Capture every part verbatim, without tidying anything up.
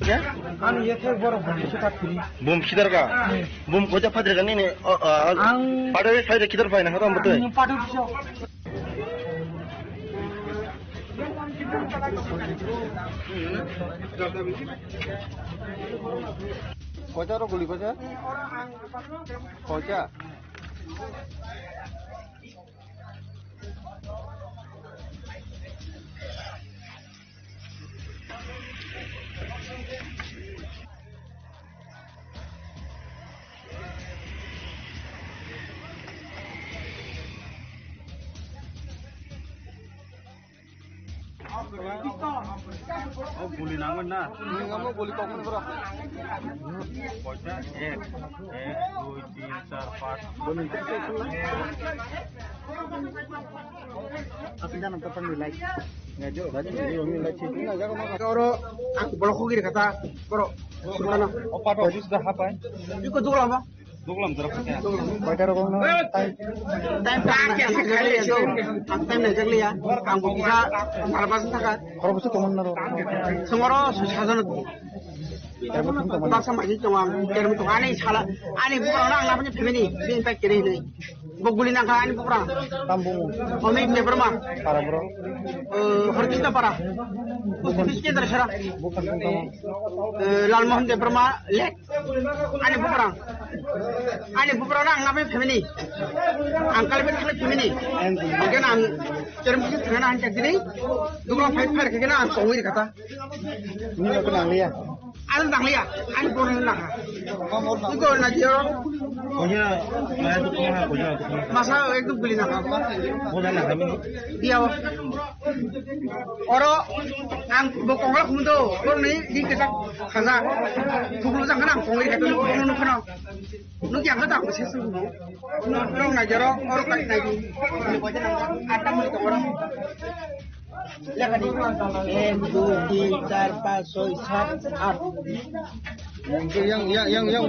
Ani yethe borok bumsi kha phiri. Bum khidar ka? Hmm. Bum koja phadre ka nini, o, o, o, ang padre phai de khidar phai na kha tong bwtwi? Ang padu biso. Koja ro guli koja? Koja? O guli nangmani na? Nangma guli kokmani bro. Koita? Ek, ek, dui, tin, char, panch. Oro ang borok hugir kata, borok. Opa to, this the hapai. Iko dugla ma? Duglam dorok khe. Koita rok no? Time. Time ta ang khe asa khaile so. Ang time nai jakliya. Ang bo kisa nervous thaka. Khoro bwswk tongmani naro? Songoro sajono. Baksa maji tongo ang. Termo tongo ani sala. Ani bukrang ang napani family. Bin tak kiri ni. Bo guli nangkha ani bukrang. Tam bumu? Omik Debbarma. Para bro. Eh, Horkisna para. Post office kendra sara. Bukan tongmani. Eh, Lalmohan Debbarma late. Ani bukrang. Ani bukrang ang nabe family. Ang kalbe thangni family. Again ang term kisi thangna ang chakdini. Dukra fight fire kagena ang kongwi kata. Ni ko nang liya. Ang nang liya. Ani bukrang nang. Iko na jero. Oya, oya tu kong ha, oya tu kong ha. Masa ekdom guli na. Oya na kami. Dia. Oro ang bo kongla khumdo, borni di kesa khaja. Thuklu jang khana ang kongri khato, bono nukho no. Nukya ang khato ang se sung no. Rong na jero, oro kai nai di. Atta muli tongoro. Lekha di. Ek, dui, tin, char, panch, soi, sat, aat. Yang, yang, yang, yang, yang.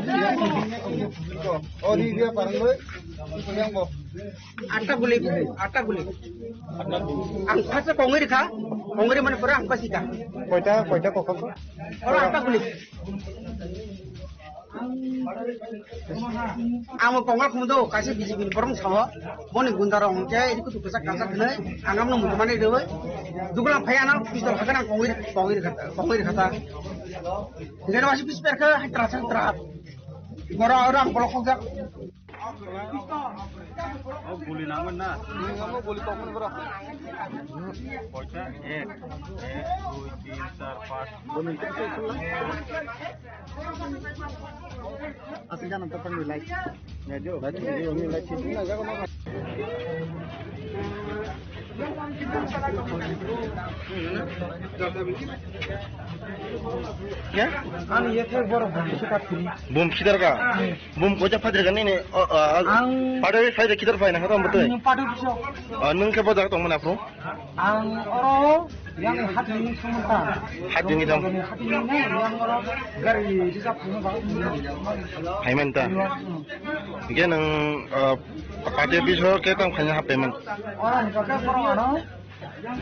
Oh, di dia parang boy. Yang bo. Atta guli, atta guli. Ang phasa kongri kha, kongri mane pura ang phasi kha. Koita, koita kokok? Oro atta guli. Ang kongri khumdo, kaisa B J P ni borong sao, boni gunda rong ke, iku tu kesa kasa kene, ang amno mutu mane dewe, dugulang phai anang, pistol kha kene ang kongri, kongri kha, kongri kha ta. Jeno wasi pis per kha, hai tra, tra. Boro oro ang bolok khokjak. O guli nangmani na? Nangma guli kokmani bro. Koita? Ek, ek, dui, tin, char, panch. Asli kan untuk pemilai. Ya, jo. Baca video ini lagi. Ya? Ani yethe borok bumsi kha phiri. Bum khidar ka? Hmm. Bum koja phadre ka nini, o, o, o, ang padre phai de khidar phai na kha tong bwtwi? Ang padu biso. O, nwng khe bo jaga tongmani aphuru? Ang oro yang hati ni sumanta. Hati ni tong. Hati ni yang oro gari bisa phunu ba. Payment ta. Hmm. Ge nang, uh, pati biso ke tang khanya ha payment. Oro ni ka borok ano.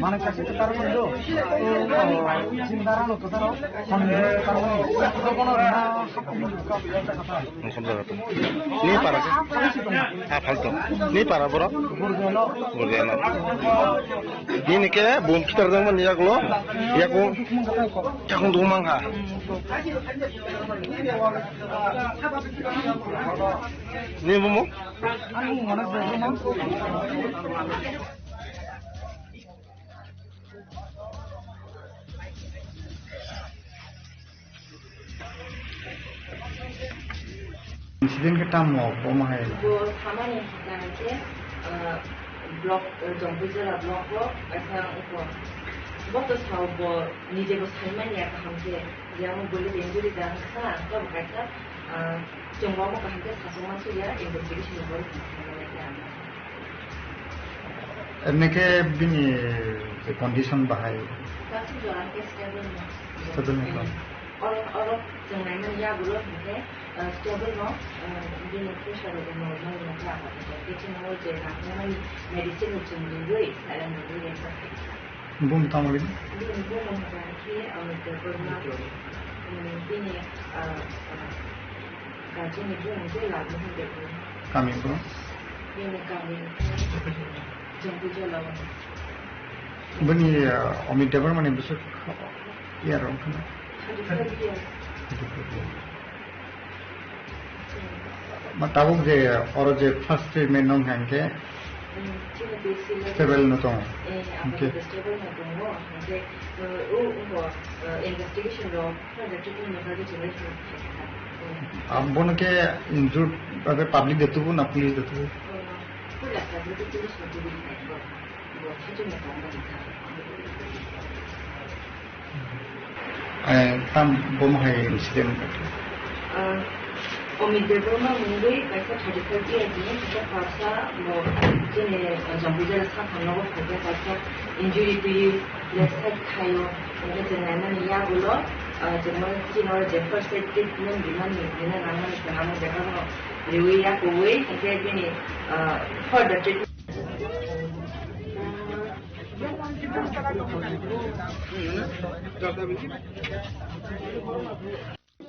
Mana kasi ketar mo do. Sindara no ketar. Kono na. Nokam jaga to. Ni para. Ah, falto. Ni para boro. Gurjano. Nini ke bum kitar jang man yaklo. Yakung. Yakung dumang ha. Ni bumo? Incident ke tamo, omo hai. Bo samani hwnkha hwnkhe, ah, block, ah, Jongpui jora block o kaisa wngkha. Bo to sao bo nije bo saimanya kaham khe, je omo bole injury da wngkha, abo kaisa, ah, chwng bo omo kaham khe sachukma suya, investigation ni borok saimanya khe ang. Ernike bini condition bahai? Kaisa jora hwnkhe stable no. Stable no. Oro, oro chwng naimani yagulo hwnkhe, ah, stable no, ah, bini pressure rok normal no khe apatot. Bisingo je naharmani medicine no chwng riwi, sairang riwi rengsa khaisa. Bum tamo bini? Bini bum hwnkhe, ah, Debbarma. Bini, ah, ah, kachini bumung tei lama hwnwi tongmani. Kami bro? Bini kami Jampuijala o. Bini, ah, Amit Debbarma ni bwswk iyar wngkha na? Thirty-five years. Ma tabuk je oro je first treatment nong hang khe, mm, chini B C le stable no tongo. Eh, hingke apato stable no tongo. Hingke, eh, o, o, eh, investigation rok further treatment ni bagwi chwla chwla khaikha. Abono khe injured, abo public de tubu na police de tubu? Eh, police de tubu, police de tubu. Eh, tam bomo hai incident. Ah, Amit Debbarma mungwi kaisa thirty-five years ni kaisa parsa bo chini Jampuijala sakhamno bo phaikha kaisa injury twiwi left side khaio. Hingke chwng naimani yagulo, ah, chwngno chini oro je first aid treatment rimani hwnwi nangmani chwng amo jagano riwi yakuwi hingke bini, ah, further treatment.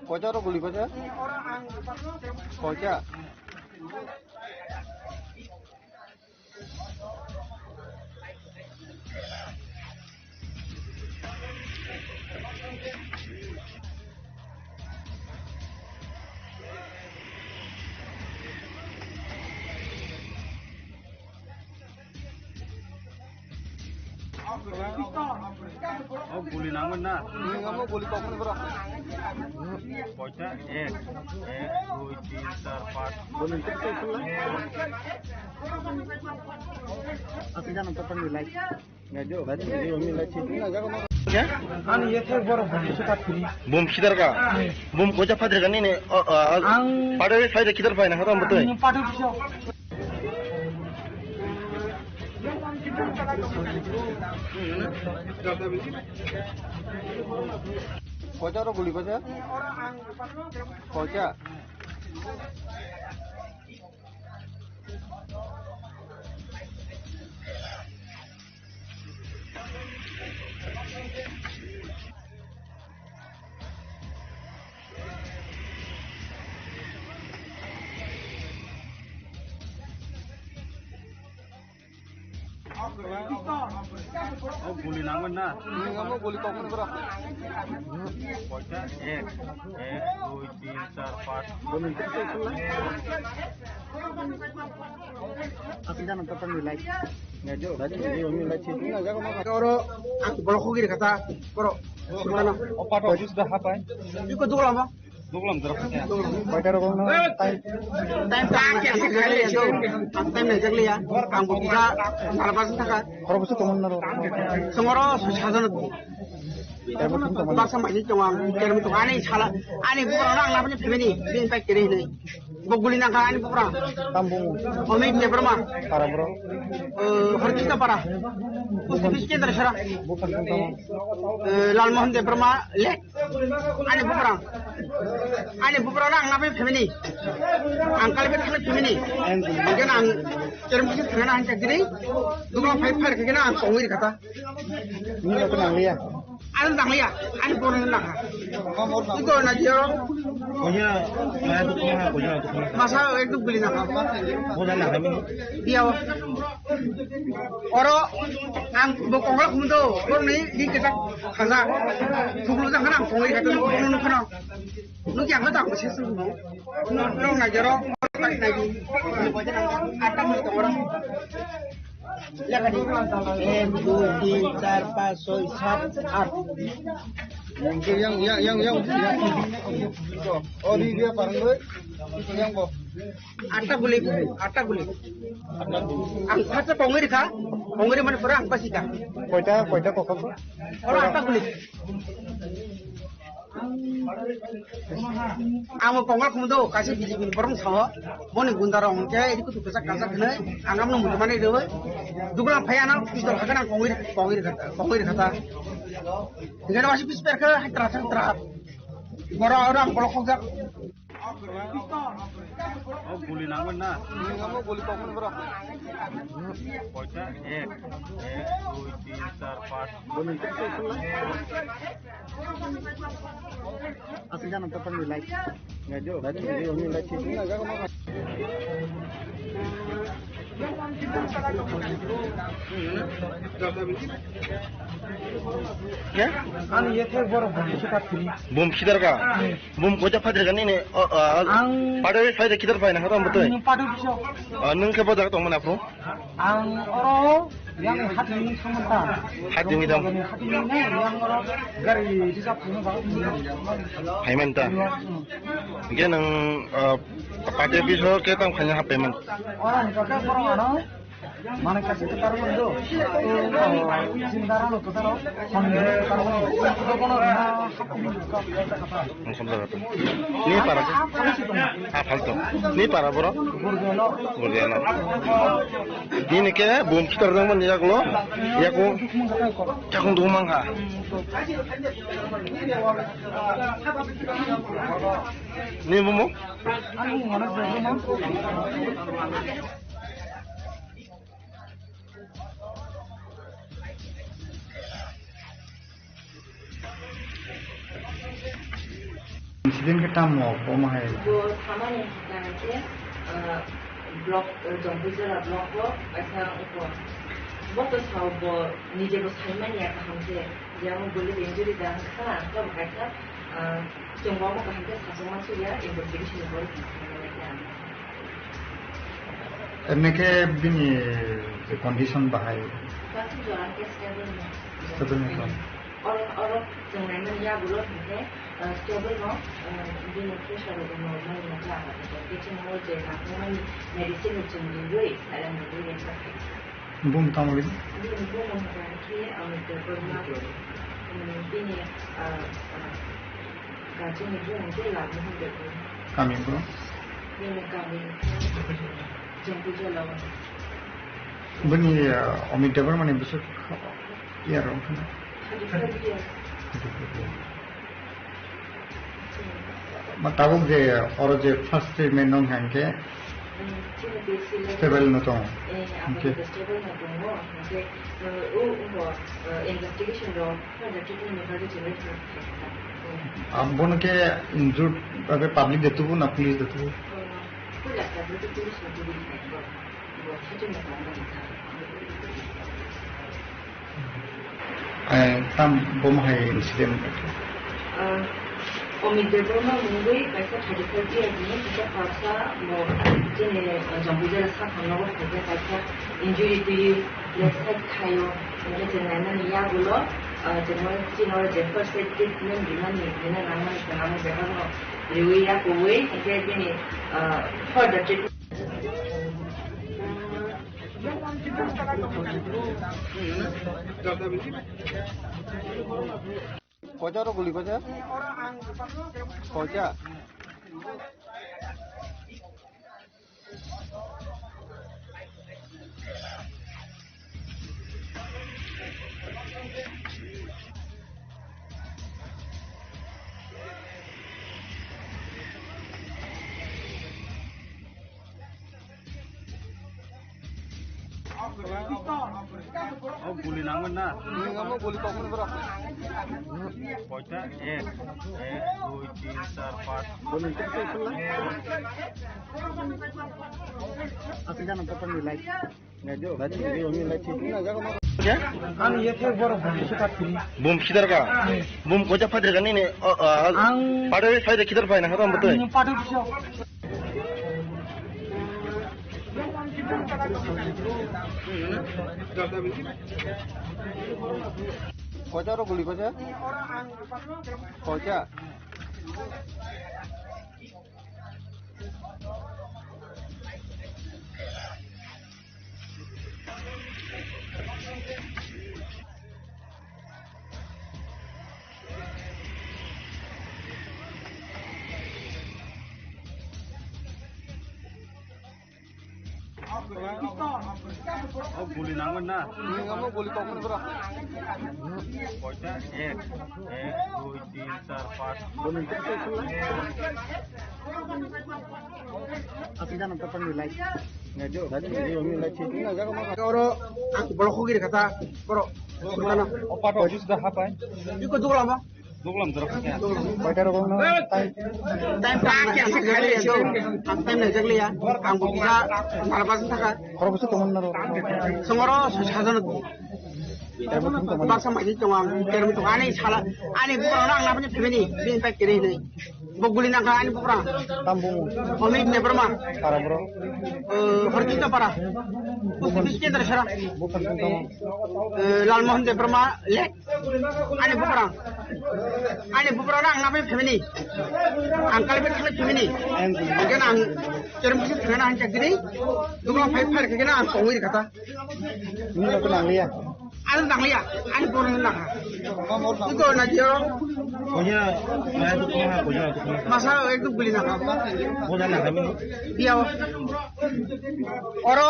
Koita oro guli koita? Koita? O guli nangmani na? Nangmani guli tongmani bro. Koita? Ek, ek, dui, tin, char, panch. Asli jana total nilai. Ani ye thai borok bumsi ta thuri. Bum sidar ka? Bum koja phadre ka nini? O, o, o. Ang pada phai de kidar phai na kata betul. Ang pada bisa. Koja ro guli koja? Koja. O guli nangmani na? Nangmani guli tongmani bro. Koita? Ek, ek, dui, tin, char, panch. Asli jana total nilai. Oro ang bolok hogiri kata, boro. Opa to office da hapai. Iko duglam ba? Duglam dara. Koita rok no? Time. Time ta ang kya sa kali ya, so. Ang time na jagli ya. Ang bo kisa nervous thaka. Khoro bwswk tongmani naro? Songoro sajon. Baksa mai tongo ang, kerem tongo ani sala, ani bupra ang labani family, bin pai kere hinwi. Bo guli nangkha ani bupra. Tam bumu? Amit Debbarma. Para bro? Eh, Harkisna para. Post office kendra sara. Bukan tongmani. Eh, Lalmohan Debbarma lek. Ani bupra. Ani bupra ang labani family. Ang kalbe thale family. Ang kerem kisa thana ang chakri. Duglam phai phar kena ang kongwi kata. Nini no nang liya. Ano nang liya, ani bono nang ha. Iko na jero. Konya, kaya tu kaya, konya tu kaya. Masa ekdum guli nang ha. Konya nang kami. Iya. Oro ang bo kongla khumdo, oro ni di kita khaja. Thuklu jang kana kongwi kata no no kana. Nukya hata ko sesu no. No no na jero. Atam ni tongora. Ek, dui, tin, char, panch, soi, sat, at. Yang, yang, yang, yang, yang. Oh, di dia parang doi. Yang bo. Atta guli, atta guli. Ang kata kongiri kha, kongiri mane pura ang pasika. Koita, koita kokam? Oro atta guli. Ang bo kongla khumdo, kaisa B J P ni borong sao, boni gunda rok hwnkhe iri kutu kwchak kachak hwnwi, ang amno muchungmani rwi, duglam phai ano pistol hakhe nang kongwi, kongwi rwkha, kongwi rwkha ta. Hingke no aswk pispher khe hai tra tra tra. Boro oro ang bolok khokjak. O guli nangmani na? Nangmani guli kokmani bro. Koita? Ek, ek, dui, tin, char, panch. Guli kokmani. Ani yethe borok bumsi ka phiri. Bum khidar ka? Bum koja phadre ka nini? O, o, ang padu phai de khidar phai na haram betul. Padu biso. Nung ke bodak tong mana, bro? Ang oro yang hati ni samanta. Hati ni dong. Hati ni ne yang oro gari reserve ni ba. Hai manta. Ge nang, eh, party office ho ke tam khanya ha payment. Oro ni ka ka borok ano. Mana kasi ke taru do. Sindara no kotaro. Sindara no kotaro. Kono na. Ni para. Ah, falto. Ni para, bro. Gurgeno. Nini ke bum khitar dang man yaklo. Yakung. Yakung dong mang ha. Ni bumu? Incident ke tamo, omo hai. Bo samani hwnkha hwnkhe, ah, block, ah, Jompuijala block o kaisa wngkha. Bo to sao bo nije bo saimani ya kaham khe, je amo bwlwi injury da wngkha, abo kaisa, ah, chwng bo amo kaham khe sachukma swiya, investigation ni borok saimani ya. Emne khe bini condition bahai? Kaisa jora khe stable no. Stable no. Oro, oro chwng naimani yagulo hinkhe, ah, stable no, ah, bini pressure rok normal no khe abo khe chwng o je nangkukmani medicine rok chwng riwi, sairang riwi rengkha khe. Bum tamo bini? Bini bum hwnkha khe, ah, Debbarma, um, bini, ah, ah, kachini bum hwnkhe Lalmohan Debbarma. Kami bro? Bini kami Jompuijala o. Bini, ah, Amit Debbarma ni bwswk ya rok khna? Ma tabuk je oro je first treatment nong hang khe stable no tongo. Hingke stable no tongo. Hingke, uh, o, o, uh, investigation rok further treatment ni bagwi chwng abono khe injured, public de tubu na police de tubu? Puila public police no tubu. Eh, tam bom hai incident. Ah, Amit Debbarma mungwi kaisa thirty-five years ni kisa parsa bo chini, ah, Jompuijala sakha nogo phaikha kaisa injury twiwi left side thaio, hingke chwng naimani yagulo, ah, chwngno chini oro je first aid treatment rimani, rina nangmani chwng amo bebakno riwi yakuwi, hingke bini, ah, further treatment. Kocha oro guli kocha? Kocha? O guli nangmani na? Nini omo guli kokmani borok. Koita? Ek, ek, dui, tin, char, panch. Asli jana to pang light. Light, light, light. Ani yethe borok bumsi ka phiri. Bum sidar ka? Bum koja phadre ka nini? O, o, ang padu phai de kidar phai na haram betul. Padu biso. Kocha oro guli kocha? Kocha? O guli nangmani na? Nini omo guli kokmani borok. Koita? Ek, ek, dui, tin, char, panch. Asli jana to pang light. Oro ang bolok khogiri kata, borok. Opa to office da hapai. Iko dugla ma. Koita rok no time. Time ta ang khe ang khe khaile to. Ang time nai jakliya. Ang bo kisa malabas thaka. Khoroksa tongmani naro. Songoro sajon. Baksa mai tong ang, kermi tong ani sala, ani bukurang ang nabani family, bin pa kere ni. Bo guli nang ani bukurang. Tam bumu. Omit Debbarma. Para bro. Eh, Horjinta Para. Bukan. Bis kendra sara. Bukan tong. Eh, Lalmohan Debbarma lek. Ani bukurang. Ani bukurang ang nabani family. Ang kalbe thale family. Ang guli. Ang kermi thale ang chakri. Dukla phai phai kena ang kongwi kata. Nini rok nang liya. Ano nang liya, ano bono nang ha. Iko na jero. Konya, maya tu kung ha, konya tu kung ha. Masa ekdom guli nang ha. Boda nang ha mini. Biya o. Oro,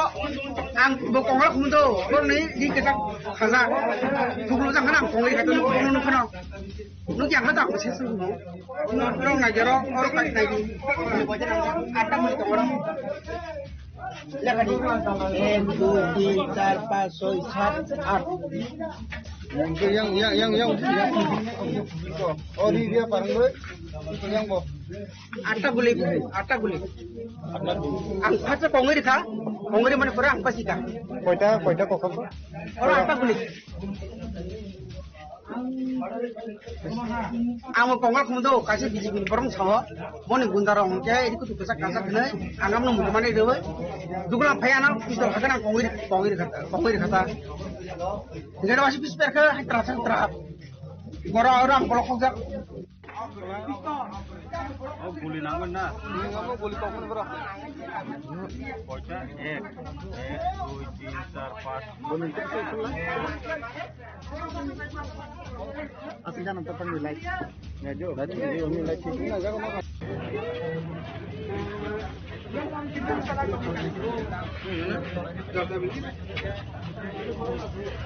ang bo kongra khumudo, bor ni di kesak khaja. Thuklu jang kana ang kongri kata, bono nang kana. Nuk yang kata ang ses nang. Rong na jero, oro kai nai. Atam ni tongoro. Lega di. Ek, dui, tin, char, panch, soi, sat, at. Yang, yang, yang, yang, yang. Oh, di dia parang gue. Yang bo. Atta guli, atta guli. Ang phatsa kongri kha, kongri mane pura ang pasika. Koita, koita kokam? Oro atta guli. Ang bo kongal khumdo, kaisa B J P ni borok sao, boni gunda rok hwnkhe, iri kutu kwchak kachak hwnwi, ang amno muthumani rwi, dugula phai ano pistol hakhe ang kongwi, kongwi khata, kongwi khata. Hwnkhe waisa pis perkhe, hai tra, tra. Gora ora ang bolok khokjak. Oh, guli nangmani na? Nangmani guli tongmani bro. Koita? Ek, ek, dui, tin, char, panch. Asli jangan tekan di like. Ya, jo. Like, ini like.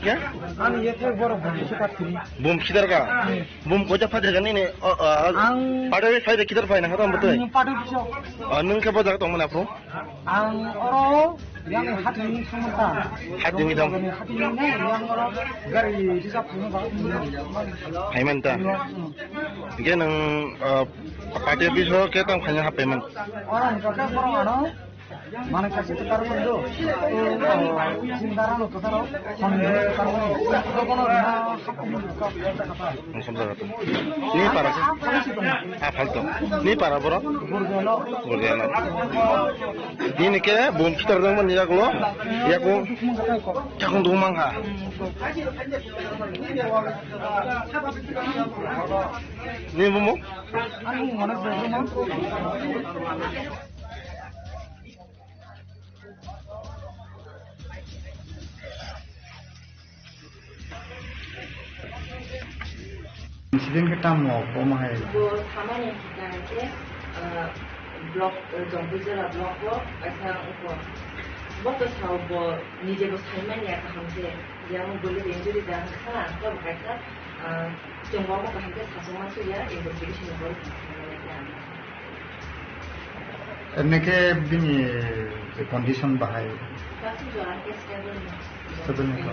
Ya? Ani ye thai borok bom se kat kiri. Bom khidar ka? Hmm. Bom koja phai ka nini? O, o, o, ang padu phai de khidar phai na khatam betul. Ang padu biso. O, nung ke bodak tong mana, bro? Ang oro yang hati ni sumata. Hati ni dong. Hati ni ne yang oro gari bisa phai ba. Phai man ta. Hmm. Ge nang, o, party office ho ke tang phai na hapai man. Oro ang kata borok ano. Mana kasi tukar mo do. Sindara no tukar mo. Kono na hati ni tukar. Ang samsa kata. Ni para. Ah, falto. Ni para bro. Burjano. Burjano. Ni ni ke bom kitar dong man ni yaklo. Yakung. Yakung dong mang ha. Ni bom. Ang mana bom. Incident ke tamo, omo hai. Bo samani hwnkha hwnkhe, ah, block, ah, Jompuijala block o kaisa wngkha. Bo to sao bo nije bo saimanya kaham khe, je amo bwlwi injury da wngkha, abo kaisa, ah, chwng bo amo kaham khe sachwng ma swiya, investigation ni borok saimanya khe ang. Erneke bini je condition bahai. Kaisa jora khe stable no. Stable no.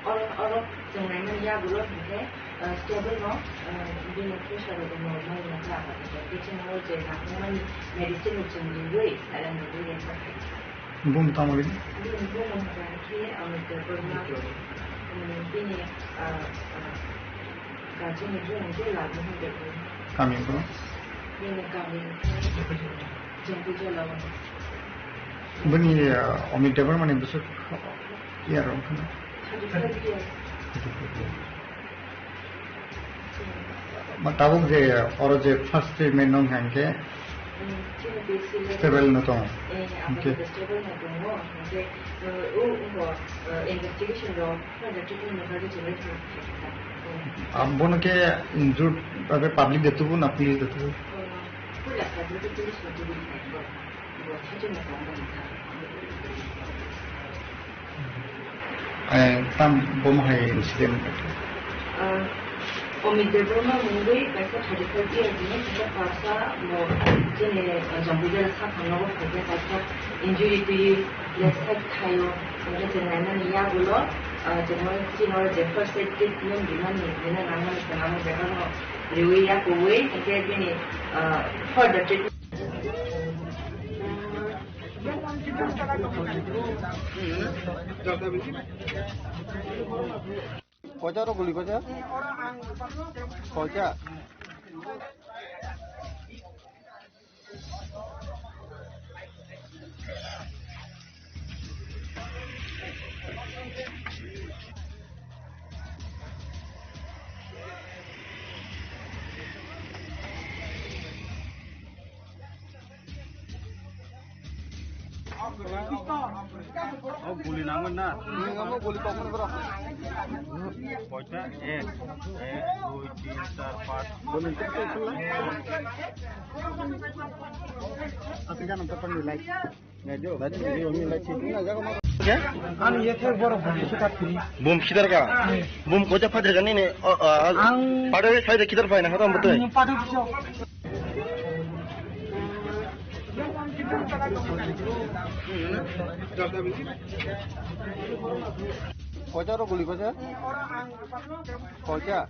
Oro, oro chwng naimani yagulo hinkhe, eh, stable no, eh, bini pressure rok normal no kha, hinkhe chwng o je nangmani medicine rok chwng riwi, sairang riwi refer khai kha. Bum tamo bini? Bini bum hinkhe, eh, Debbarma, um, bini, eh, eh, kachini bum hinkhe Lalmohan Debbarma. Kami ko? Bini kami hinkhe Jompuijala o. Bini, eh, Omit Debbarma ni bwswk ya rok khna? Ma tabuk je oro je first treatment nong hang khe stable no tongo. Hingke stable no tongo. Hingke, eh, o, o, eh, investigation rok further treatment ni bagwi chwlai kha. Abono khe injured bai public de tubu na police de tubu? Eh, puila public police no tubu. Eh, tam bomo hai incident? Ah, Omit Debbarma mungwi kaisa thirty five years ni kaisa parsa bo chini, ah, Jompuijala sakhamno bo phaikhe kaisa injury twiwi left side thaio, hingkhe chwng naimani yagulo, ah, chwngno chini oro je first aid treatment rimani, rina nangmani chwng amo jagano Riwi ya kuwi, hingke bini, ah, further treatment. Koita ro guli koita? Koita? O guli nangmani na? Nang amo guli kokmani bro. Koita? Ek, ek, dui, tin, char, panch. Guli kokmani bro. Asli kan untuk pernilai. Ani yethe borok bumsi kathini. Bum khitar ka? Bum koita phatar ka nini? O, o, ang pada sai khitar phai na hatam betul. Pada biso. Koita ro guli koita? Koita?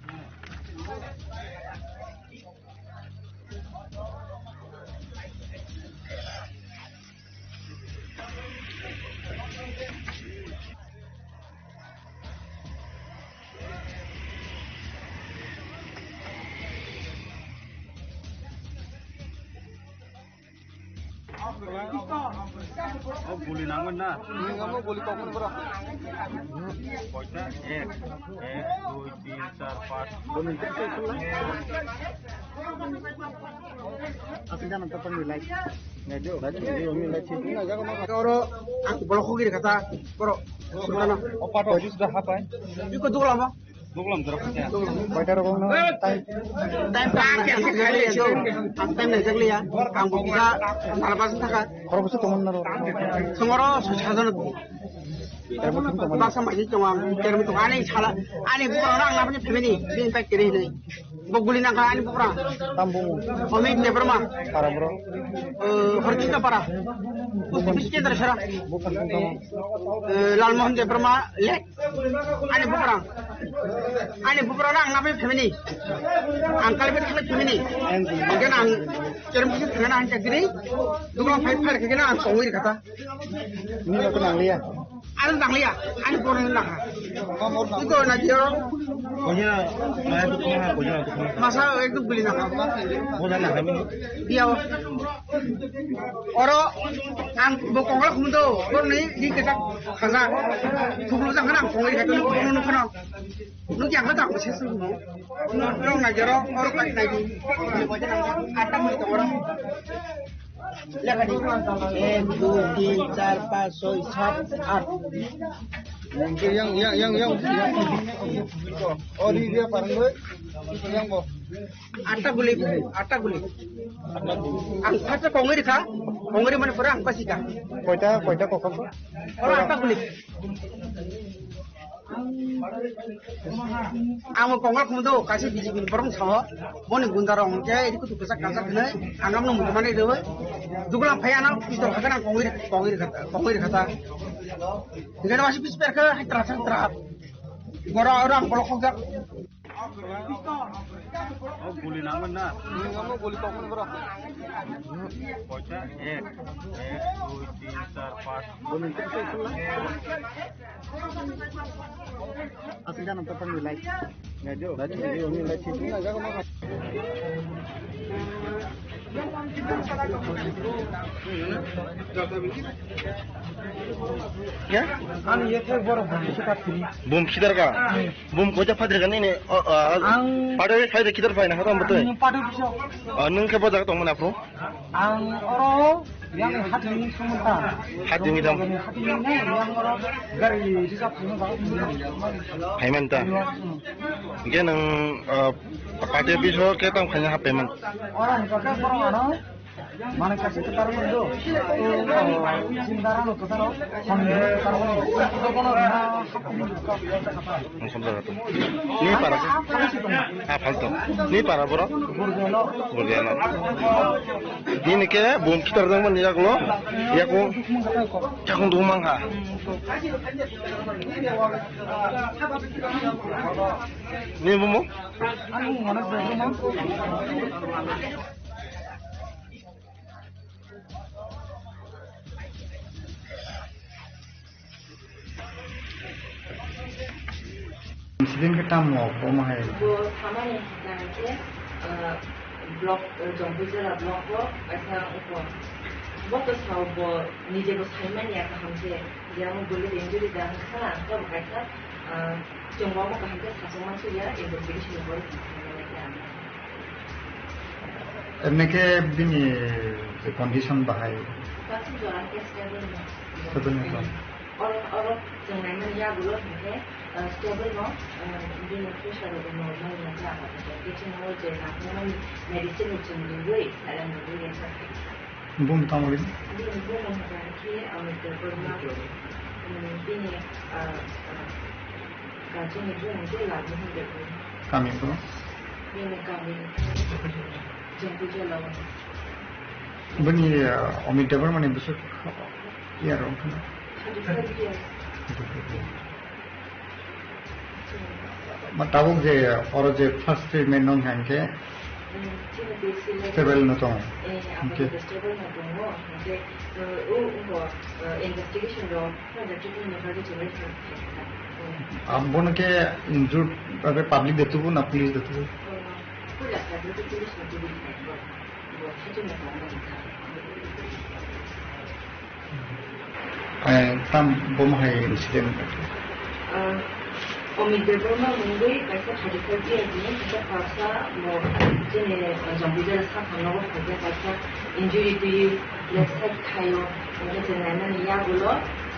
O guli nangmani na? Nang amo guli kokmani bro. Koita? Ek, ek, dui, tin, char, panch. Asli kan untuk pernilai. Oro ang bolok hogiri kata, boro. Opa to office da hapai. Iko duglam ba? Duglam dara kata. Koita rokong no time? Time ta ang khe khe khe le so. Ang time nai jakliya. Ang bo kisa nalabas thaka. Khoro bwswk tongmani naro? Songoro sajon. Baksa mai tong ang, termi tong ani sala, ani bukrang ang nabani family, bini pai kere hinwi. Bo guli nangkha ani bukrang. Tam bumu? Omit Debbarma. Para bro? Eh, Horkita para. Post office kendra sara. Bukan tong. Eh, Lalmohan Debbarma lek. Ani bukrang. Ani bukrang ang nabani family. Ang kalbet khalai family. Ang. Mungkin ang termi kisa thangana ang chakri. Duglam five five kena ang tongwi kata. Nini rok nang liya? Ano nang liya, ani borok nang ha. Iko na jero. Konya, maya tu koma, konya tu koma. Masa ekdom bili nang ha. Bola nang ha, mini. Dia o. Oro, ang bo kongla khumdo, bor ni di ketak khaja. Thuklu jang khana ang kongri khato, kono no khana. Nuk yang khato ang sesu no. Nok na jero, oro kai na di. Atam ni to oro. Ek, dui, tin, char, panch, soi, sat, aat. Yang, yang, yang, yang, yang. Oh, di dia parang gue. Yang bo. Atta guli, atta guli. Ang thata kongri kha, kongri mane pura ang pasi kha. Koita, koita kokam? Oro atta guli. Ang kongol khumdo kaisa B J P ni borok sao, boni gunda rok hwnkhe iri kutu kwchak kansa khwnwi, ang amno muthumani rwi, duglam phai ano pistol khakhe nang kongwi, kongwi rwkha, kongwi rwkha ta. Hwnkhe no aswk pis perkhe hai tra tra tra. Boro oro ang bolok khokjak. O guli nangmani na? Nang amo guli kokmani bro. Koita? Ek, ek, dui, tin, char, panch. Asli kan untuk pernilai. Ya? Ani yethe borok bumsi kathini. Bum khitar ka? Bum koita phatar ka nini? O, o, ang pada sai de khitar phai na hatam betul. Ang pada biso. O, nung khe bo jaga tongmani aphuru? Ang oro yang hati ni sumanta. Hati ni dam. Hati ni yang oro gari reserve sumanta. Payment ta. Hingke nung, o, party office o khe tong khaina ha payment? Oro hingke borok ano Mane kasi ke taro do. Sindara no kotaro. Ni para. Ah, falto. Ni para boro. Burgeno. Nini ke bom kitar dang man yak lo. Yak ko. Chakung dong mang ha. Ni bom. Ano mana bom. Incident ke tamo obo ma hai. Bo samani hwnkha khe, ah, block, ah, Jongpui jela block o kaisa oko. Bo to sao bo nije bo saimani ya kaham se, je amo bole injury da hwnkha, to bo kaisa, ah, chwng bo amo kaham khe sachwng ma sui ya, investigation ni pore saimani ya. Emne khe bini je condition bahai? Baksa jora khe stable no. Stable no tong. Oro, oro chwng naimani yagulo hinkhe, ah, stable no, ah, bini pressure rok normal no khe abo khe. Khe chwng o je nangkukmani medicine no chwng riwi, salang riwi resa khe. Bung tamo bini? Bini bung no hwnkha khe, ah, Debbarma, um, bini, ah, ah, Kachini bung je labu hwnde bung. Kami bro? Bini kami. Jengku jela wani. Bini, uh, Amit Debbarma ni bwswk ya rong khna. Thirty-five years. Ma tabuk je oro je first treatment nong hang khe. Mm, chini bisi le. Stable no tong. Eh, hang khe. Stable no tongo. Hang khe, uh, o, o, uh, investigation rok. Abono khe injured, public de tubu na police de tubu? Eh, tam bomo hai incident. Amit Debbarma mungwi kaisa thirty-five years ni kaisa parsa bo chini Jambujala sakhamno bo phaikha kaisa injury twiwi left side thaio, hwnkhe chwng naimani yagulo,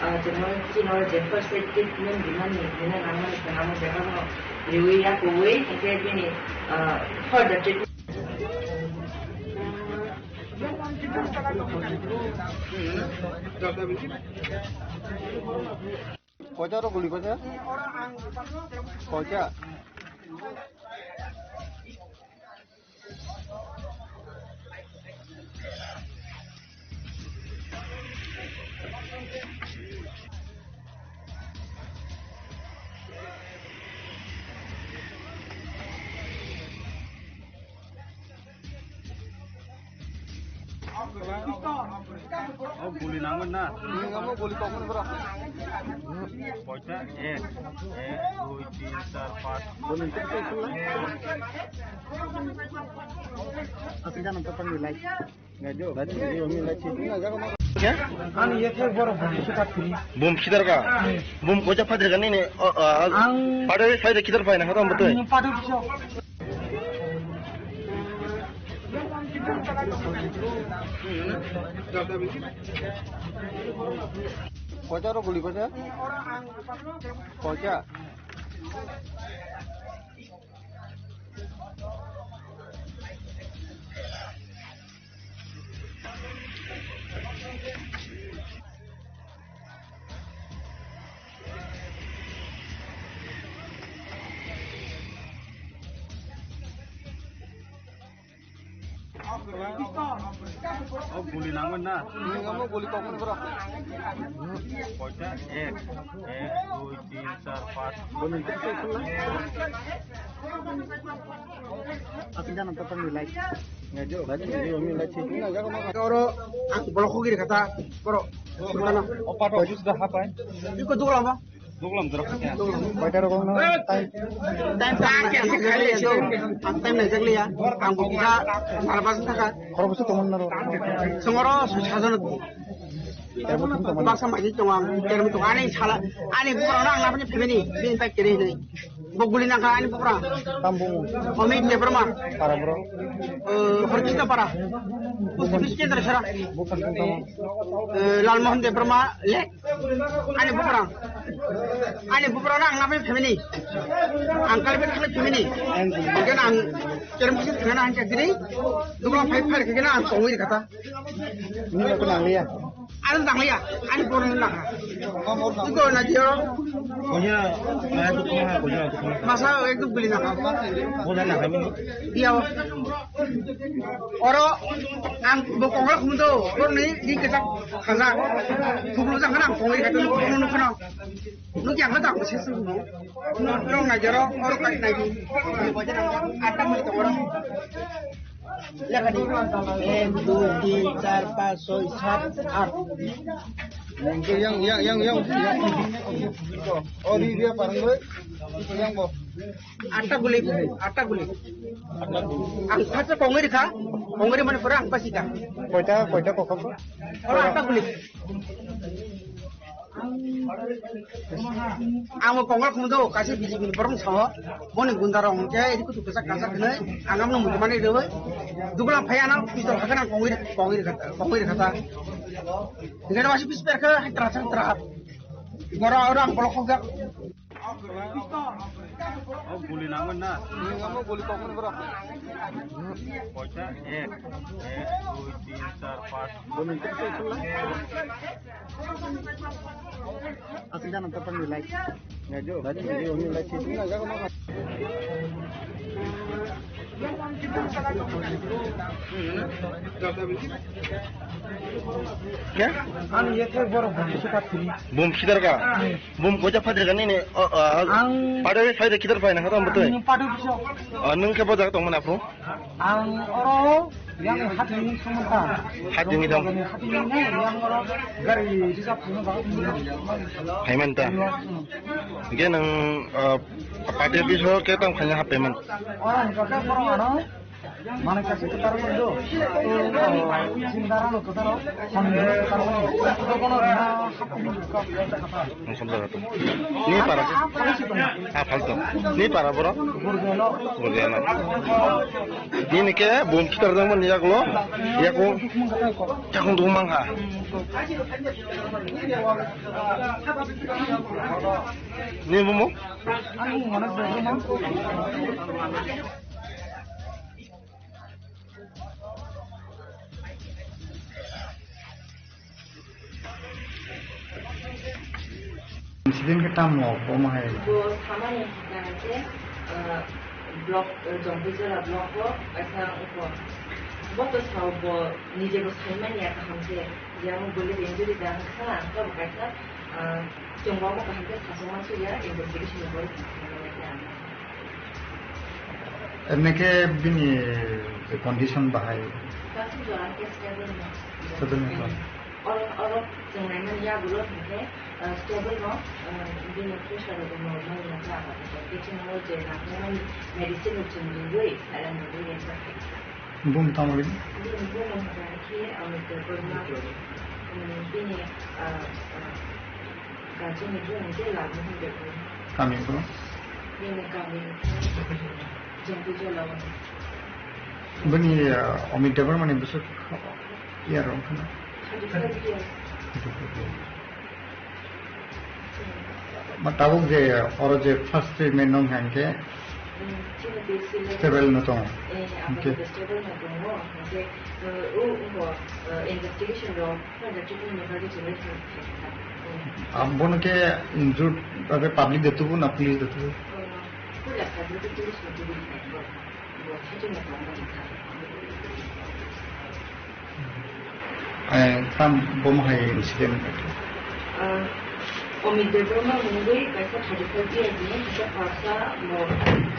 ah, chwngno chini oro je first aid treatment rimani, hwnwi nangmani chwng amo bebakno riwi yakuwi, hwnkhe bini, ah, further treatment. Koita oro guli koita? Koita? O guli nangmani na? Nangmani guli tongmani bro. Koita? Ek, ek, dui, tin, char, panch. Asli jangan tepat nilai. Ani ye khe borok bom sita phiri. Bom kitar ka? Bom kocha phadir ka nini? Ang pada phaida kitar phaina khatam betul. Ang pada kicho. Kocha ro guli kocha? Kocha? O guli nangmani na? Nangmani guli tongmani bro. Koita? Ek, ek, dui, tin, char, panch. Asli jangan tepat nilai. Oro ang bolok kiri kata, bro. Opa to office da hapai. Iko duglam ba? Duglam dorok. Koita rok no? Time. Time ta ang time naijakliya. Ang time naijakliya. Ang bo kisa nervous thaka. Khoroksa tongmani na ro? Songoro sajono. Baksa maji tongo ang, termi tongo. Ani sala, ani borok no ang lapani family, bini pai kiri hinwi. Bo guli nangkha ani bupra. Tambo. Amit Debbarma. Para bro. Eh, Horkita para. Pusti Kendra sara. Bukan tentang. Eh, Lalmohan Debbarma le. Ani bupra. Ani bupra na ang nabe family. Ang kalbe khale family. Kan ang kerem kisi thana ang chakri. Dubla phai phai kena ang kongwi kata. Ini aku nang liya. Ano tang ya, ani bono na. Iko na dio. Konya, ah, itu kemana? Konya, itu kemana? Masa itu beli na. Konya na kami. Iya. Oro ang bokong rok mudo, oro ni di kita kaza. Kublu jang kana kong ri kata kublu no kana. Nuk yang kata apa sih sih? Nuk na jero, oro kai na di. Ata mudo oro. Lega di. Ek, dui, tin, char, panch, soi, sat, aat. Yang, yang, yang, yang, yang. Oh, di dia parang gue. Yang bo. Atta guli, atta guli. Ang thasa kongri kha, kongri mane pura ang pasika. Koita, koita kokam? Ora atta guli. Ang bo kongal khumdo, kaisa B J P ni borong sao, boni gunda rok hwnkhe, iri kutu kwchak kasa khwnwi, ang amno muchung mani rwi, dubla phai ano, pistol hakhe nang kongwi, kongwi rwkha, kongwi rwkha ta. Hingke waisa bis berkhe, hai tra chang tra. Gora ora ang bolok khokjak. Oh, guli nangmani na? Nangmani guli kokmani bro. Koita? Ek, ek, dui, tin, char, panch. Asli jangan tepat nilai. Nggak jauh. Tadi nilai sih. Ya? Anu ya, kayak borok bom suka sini. Bom sidar ka? Bom koja padre kan ini? Oh, oh, ang pada saya ada kita pakai nang betul. Ini pada bisa. Oh, nung ke bodak tong mana, bro? Ang oro yang hati ini semua. Hati ini dong. Hati ini yang oro gari bisa punya bang. Payment ta. Iya, hmm. Ge nang, eh, party office ho ke tang khanya ha payment. Orang kata orang ano. Mana kasih ketar itu. Sindara lo ketar. Sindara lo ketar. Itu kono na hati ini. Ni para. Ah, falto. Ni para bro? Gurjana. Gurjana. Ni ni ke bom kitar dong ni yaklo. Yakung. Yakung dong mang ha. Ni momo? Incident ke tamo, omo hai. Bo samani hwnkha je, ah, block, ah, Jompuijala block o kaisa wngkha. Bo to sao bo nije bo saimani ya kaham khe, je amo bwlwi injury da wngkha, abo kaisa, ah, chwng bo amo kaham khe sachwng ma swiya, investigation ni borok saimani ya. Emne khe bini condition bahai? Kaisa jora khe stable no. Stable no. Oro, oro chwng naimani yagulo hwnkhe, ah, stable no, ah, bini pressure rok normal no khe abo khe chwng o je nangmani medicine rok chwng riwi silent rwi rwkha. Bum tamo bini? Bini bum hwnkha khe, ah, Debbarma, um, bini, ah, ah, Kachini bini je labu hinde ko. Kami ko? Bini kami Jempu Jola. Bini, uh, Amit Debbarma ni bwswk ya rong kana? Thirty-five years. Ma tabuk je oro je first treatment nong hangke. Chini B C le stable no tongo. Eh, hingke stable no tongo. Hingke, uh, o, o, uh, investigation rok. Abono khe injured age public de tubu na police de tubu? Eh, tam bomo hai incident. Ah, Amit Debbarma mungwi kaisa thirty-five years ni kaisa pharsa bo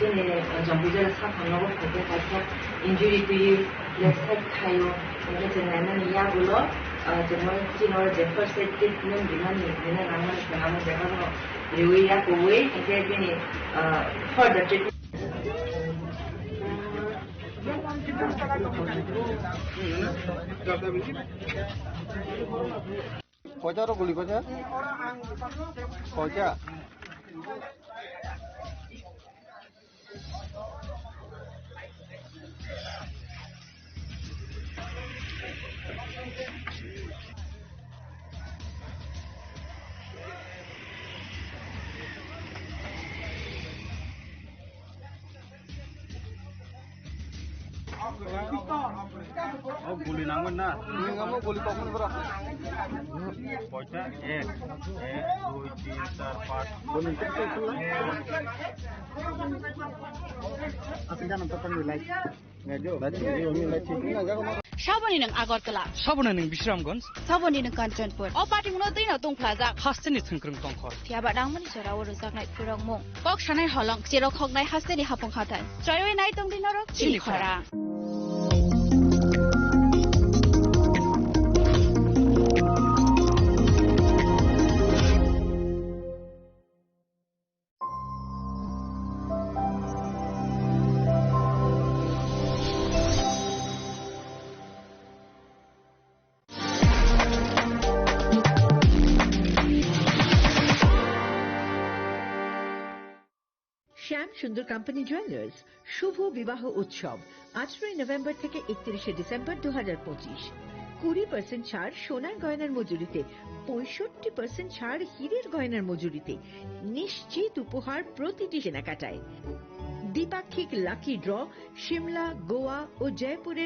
chini, ah, Jambujala saphang nogo phaikhe kaisa injury twiwi left side thaio, hingkhe chwng naimani yagulo, ah, chwngno chini oro je first aid treatment rimani, rina nangmani chwng amo jagano riwi yakuwi, hingkhe bini, ah, further treatment. Koita ro guli koita? Koita? Oh, guli nangmani na? Nangmani guli kokmani bro. Koita? Ek, ek, dui, tin, char, panch. Saboni nwng Agartala. Saboni nwng Bisramganj. Saboni nwng Kanchanpur. O patimungno twino tungphlajak. Hasteni thwngkwrwng tongkhor. Phiyaba nangmani jorao rwjaknai khurokmung. Kok sanai holong, cherok hoknai hasteni hapung hathai. Choiwi nai tongdi norok chini khorang. শ্যাম সুন্দর company jewellers শুভ বিবাহ উৎসব আঠারোই নভেম্বর থেকে একত্রিশে ডিসেম্বর দু হাজার পঁচিশ। কুড়ি পার্সেন্ট ছাড় সোনার গয়নার মজুরিতে, পঁয়ষট্টি পার্সেন্ট ছাড় হীরের গয়নার মজুরিতে। নিশ্চিত উপহার প্রতিটি কেনাকাটায়। দ্বিপাক্ষিক লাকি ড্র সিমলা, গোয়া ও জয়পুরের